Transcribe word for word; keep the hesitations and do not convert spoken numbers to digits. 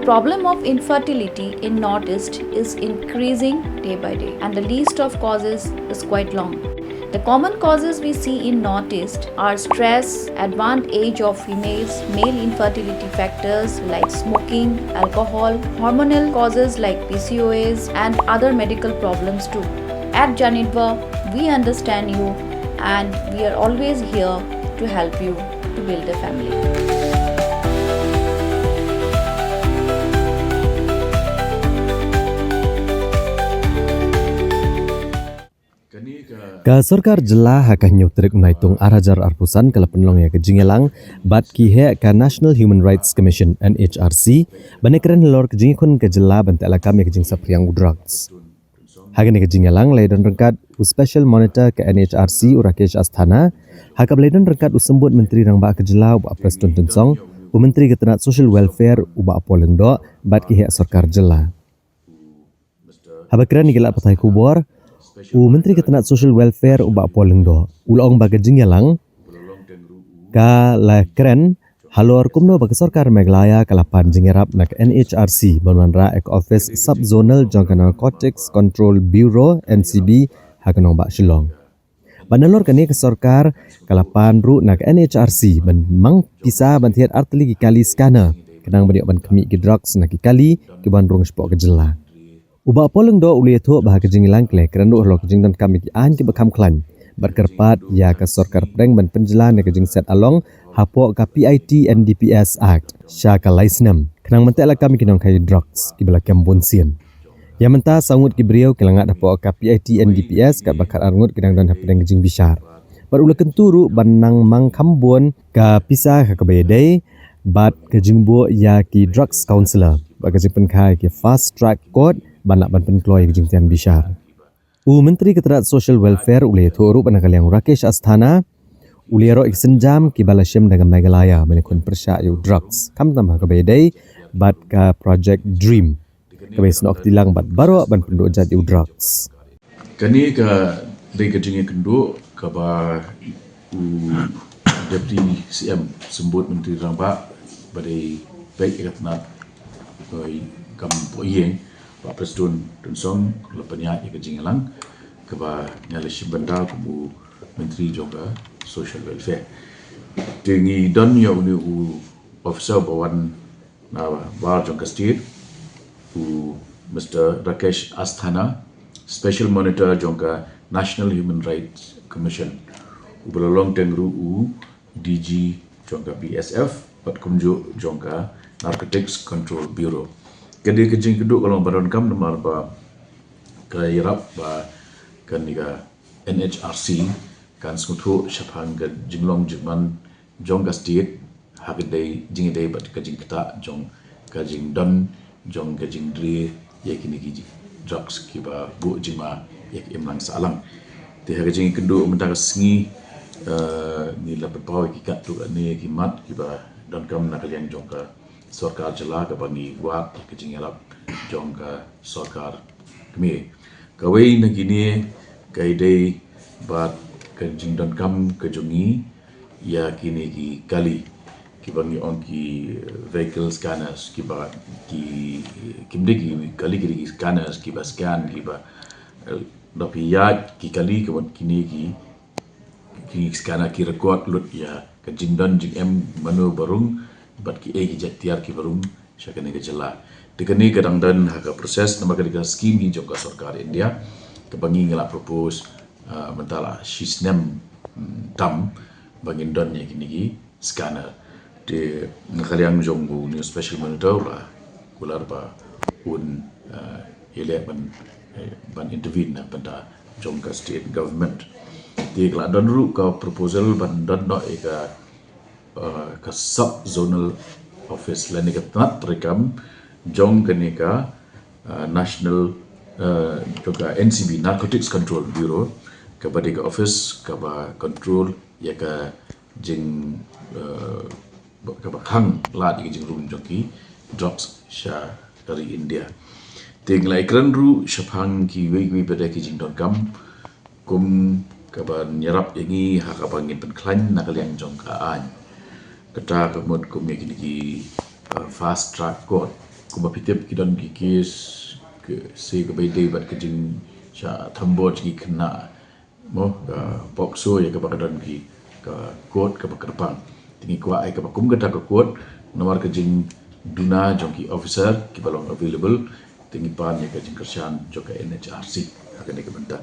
Problem of infertility in Northeast is increasing day by day, and the list of causes is quite long. The common causes we see in Northeast are stress, advanced age of females, male infertility factors like smoking, alcohol, hormonal causes like P C O S, and other medical problems too. At Janitva, we understand you and we are always here to help you to build a family. Ka sorkar jylla ha ka hynñiew tarik u Naitung ar hajar arphew san ka la pynlong ïa ka jingïalang bad ki heh ka National Human Rights Commission, N H R C, ban ïakren halor ka jingïakhun ka jylla ban teh lakam ïa ka jingsaphriang u drugs. Ha kane ka jingïalang la ïadon ryngkat u Special Monitor ka N H R C u Rakesh Asthana, ha kaba la ïadon ryngkat u Symbud Myntri Rangbah ka jylla u Bah Prestone Tynsong, u Myntri ka tnat Social Welfare u Bah Apo Lyngdoh bad ki heh sorkar jylla. Haba kren ïa ki lad pathai khubor, u Myntri ka tnat Social Welfare u Bah Apo Lyngdoh u la ong ba ka jingïalang ka la kren halor kumno ba ka sorkar Meghalaya ka la pan jingïarap na ka N H R C ban wanrah ïa ka office sub-zonal jong ka Narcotics Control Bureau, N C B, ha ka nongbah Shillong. Bad nalor kane ka sorkar ka la pan ruh na ka N H R C ban mang pisa ban thied artylli ki kali scanner khnang ban ïoh ban khmih ki drugs na ki kali ki ban rung shapoh ka jylla. U Bah Apo Lyngdoh u la ïathuh ba ha ka jingïalang ka la kren ruh halor ka jingdonkam ïa ki aiñ kiba kham khlaiñ bad kyrpad ïa ka sorkar pdeng ban pynjlan ïa ka jingset along hapoh ka P I T and D P S Act sha ka lai snem khnang ban teh lakam ïa ki nongkhaïi drugs kiba la kem bunsien. Ïa mynta saw ngut ki briew ki la ngat hapoh ka P I T and D P S katba khatar ngut ki dang don hapdeng ka jingbishar. Bad u la kyntu ruh ban nang mang kham bun ka pisa ha kaba ïadei bad ka jingbuh ïa ki drugs counselor bad ka jingpynkha ïa ki fast track court ban lah ban pynkloi ïa ka jingtian bishar. U Myntri ka tnat Social Welfare u la ïathuh ruh ba na ka liang u Rakesh Asthana u la ïaroh ïa ki sienjam kiba la shim da ka Meghalaya ban ïakhun pyrshah ïa u drugs khamtam ha kaba ïadei bad ka Project Dream kaba ïasnoh kti lang bad baroh ban pynduh jait ïa u drugs. Kane ka dei ka jingïakynduh kaba u Deputy C M Symbud Myntri Rangbah ba dei beit ïa ka tnat ka kam poh ïing, Bah Prestone Tynsong, la pynïaid ïa ka jingïalang kaba nga la shim bynta kum u Myntri jong ka Social Welfare. Te ngi don ïa une u officer ba wan na bar jong ka state, u Mister Rakesh Asthana, Special Monitor jong ka National Human Rights Commission, uba la long teng ruh u D G jong ka B S F bad kumjuh jong ka Narcotics Control Bureau. Ka dei ka jingkynduh ka long ba donkam namar ba ka ïarap ba kane ka N H R C kan sngewthuh shaphang ka jinglong jingman jong ka state ha ka dei jingïadei bad ka jingktah jong ka jingdon jong ka jingdrie ïa kine ki drugs kiba buh jingma ïa ka imlang sahlang. Te ha ka jingïakynduh mynta ka sngi, eh, ngi la pynpaw ïa ki katto katne ki mat kiba donkam na ka liang jong ka sorkar jylla kaba ngi wad ka jingïalap jong ka sorkar kmie. Kawei na kine ka ïadei bad ka jingdonkam ka jong ngi ïa kine ki kali kiba ngi ong ki vehicle scanners kiba ki kim dei ki kali ki dei ki scanners kiba scan kiba, eh, da phi ïaid ki kali kiba kine ki ki scanner ki record lut ïa ka jingdon jingem mano ba rung bad kiei ki jait tiar kiba rung sha kane ka jylla. Te kane ka dang don ha ka process namar ka dei ka skim hi jong ka sorkar India kaba ngi ngi la propose, ah, mynta la shi snem, mm, tam ba ngin don ïa kine ki scanner. Te na ka liang jong u new special monitor la kular ba un, ah, ïaleh ban, eh, ban intervene na bynta jong ka state government. Te ka la don ruh ka proposal ban don noh ïa ka, eh, ka sub zonal office lane ka tnat treikam jong kane ka, eh, national, eh, jong ka N C B, Narcotics Control Bureau, kaba dei ka office kaba control ïa ka jing, eh, kaba khang lad ïa ka jingrung jong ki drugs sha ka ri India. Te ngi la ïakren ruh shaphang kiwei kiwei pat de ki jingdonkam kum kaba ïarap ïa ngi ha kaba ngin pynkhlaiñ na ka liang jong ka aiñ. Kata ka mut kum ïa kine ki, uh, fast track court. Kumba phi tip, ki don ki kes, ki, se kaba ïadei bad ka jingshah thambor jong ki khynnah, mo, ka POCSO, ïa kaba ka don ki, ka court kaba kyrpang. Te ngi kwah ai kaba kum kata ka court, namar ka jingduna jong ki officer kiba long available, te ngi pan ïa ka jingkyrshan jong ka NHRC ha kane ka bynta.